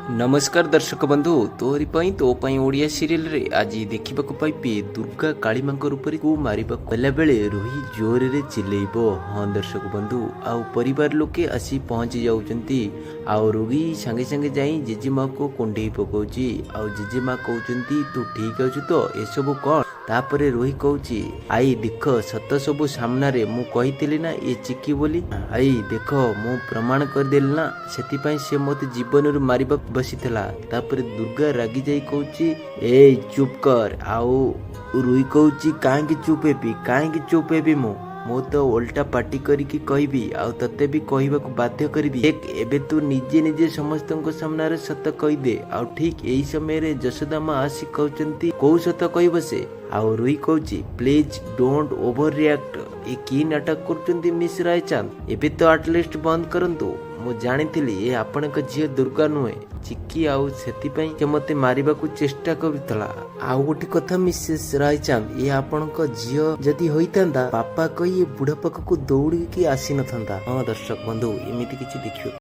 ନମସ୍କାର ଦର୍ଶକ ବନ୍ଧୁ, ତୋରି ପାଇଁ ତୋ ପାଇଁ ଓଡ଼ିଆ ସିରିଏଲରେ ଆଜି ଦେଖିବାକୁ ପାଇବେ, ଦୁର୍ଗା କାଳିମାଙ୍କ ରୂପରେ କୁ ମାରିବାକୁ ଗଲାବେଳେ ରୋହି ଜୋରରେ ଚିଲେଇବ। ହଁ ଦର୍ଶକ ବନ୍ଧୁ, ଆଉ ପରିବାର ଲୋକେ ଆସି ପହଞ୍ଚି ଯାଉଛନ୍ତି ଆଉ ରୋହି ସାଙ୍ଗେ ସାଙ୍ଗେ ଯାଇ ଜେଜେମାକୁ କୁଣ୍ଢେଇ ପକଉଛି। ଆଉ ଜେଜେମା କହୁଛନ୍ତି, "ତୁ ଠିକ ଅଛୁ ତ? ଏସବୁ କଣ?" ତାପରେ ରୋହି କହୁଛି, "I, ଦେଖ, ସତ ସବୁ ସାମ୍ନାରେ। ମୁଁ କହିଥିଲି ନା ଏ ଚିକି ବୋଲି? I, ଦେଖ, ମୁଁ ପ୍ରମାଣ କରିଦେଲି ନା? ସେଥିପାଇଁ ସେ ମୋତେ ଜୀବନରୁ ମାରିବାକୁ ବସିଥିଲା।" ତାପରେ ଦୁର୍ଗା ରାଗି ଯାଇ କହୁଛି, "ଏଇ, ଚୁପ୍ କର।" ଆଉ ରୋହି କହୁଛି, "କାହିଁକି ଚୁପ୍ ହେବି? କାହିଁକି ଚୁପ୍ ହେବି ମୁଁ? ମୁଁ ତ ଓଲଟା ପାଟି କରିକି କହିବି ଆଉ ତତେ ବି କହିବାକୁ ବାଧ୍ୟ କରିବି। ଦେଖ, ଏବେ ତୁ ନିଜେ ନିଜେ ସମସ୍ତଙ୍କ ସାମ୍ନାରେ ସତ କହିଦେ।" ଆଉ ଠିକ ଏଇ ସମୟରେ ଯଶୋଦା ମା ଆସି କହୁଛନ୍ତି, "କୋଉ ସତ କହିବ ସେ?" ଆଉ ରୋହି କହୁଛି, "ପ୍ଲିଜ don't over react. ଏ କି ନାଟକ କରୁଛନ୍ତି ମିସ୍ ରାୟଚାନ୍ଦ? ଏବେ ତ ଆଟଲିଷ୍ଟ ବନ୍ଦ କରନ୍ତୁ। ମୁଁ ଜାଣିଥିଲି ଏ ଆପଣଙ୍କ ଝିଅ ଦୁର୍ଗା ନୁହେଁ, ଚିକି। ଆଉ ସେଥିପାଇଁ ସେ ମତେ ମାରିବାକୁ ଚେଷ୍ଟା କରୁଥିଲା। ଆଉ ଗୋଟେ କଥା ମିସେସ୍ ରାୟଚାନ୍ଦ, ଏ ଆପଣଙ୍କ ଝିଅ ଯଦି ହୋଇଥାନ୍ତା, ବାପା କହି ଏ ବୁଢା ପାଖକୁ ଦୌଡ଼ିକି ଆସିନଥାନ୍ତା।" ହଁ ଦର୍ଶକ ବନ୍ଧୁ, ଏମିତି କିଛି ଦେଖିବାକୁ